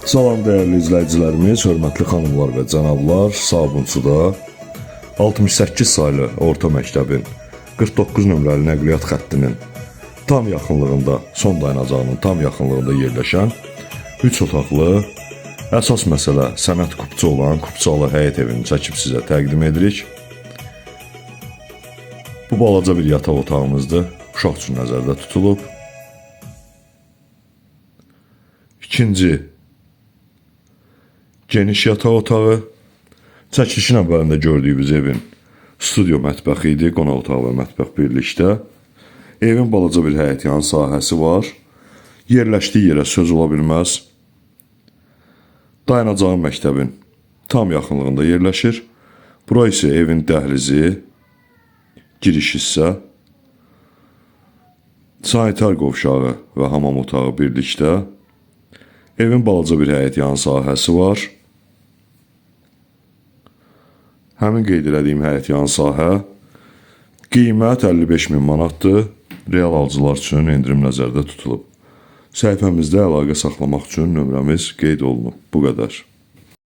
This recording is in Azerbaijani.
Salam dəyərli izləyicilərimiz, hörmətli xanımlar və cənablar, Sabunçuda 68 saylı orta məktəbin 49 nömrəli nəqliyyat xəttinin tam yaxınlığında, son dayanacağının tam yaxınlığında yerləşən 3 otaqlı, əsas məsələ sənət kupçu olan Kupçalı həyət evini çəkib sizə təqdim edirik. Bu balaca bir yataq otağımızdır. Uşaq üçün nəzərdə tutulub. İkinci geniş yataq otağı. Çəkilişin əvvəlində gördüyümüz evin studiyo mətbəxi idi, qonaq otağı və mətbəx birlikdə. Evin balaca bir həyətyan sahəsi var. Yerləşdiyi yerə söz ola bilməz. Dayanacağı məktəbin tam yaxınlığında yerləşir. Bura isə evin dəhlizi, giriş hissə, sanitar qovşağı və hamam otağı birlikdə. Evin balaca bir həyətyan sahəsi var. Həmin qeyd elədiyim həyətyan sahə qiymət 55 min manatdır. Real alıcılar üçün endirim nəzərdə tutulub. Səhifəmizdə əlaqə saxlamaq üçün nömrəmiz qeyd olunub. Bu qədər.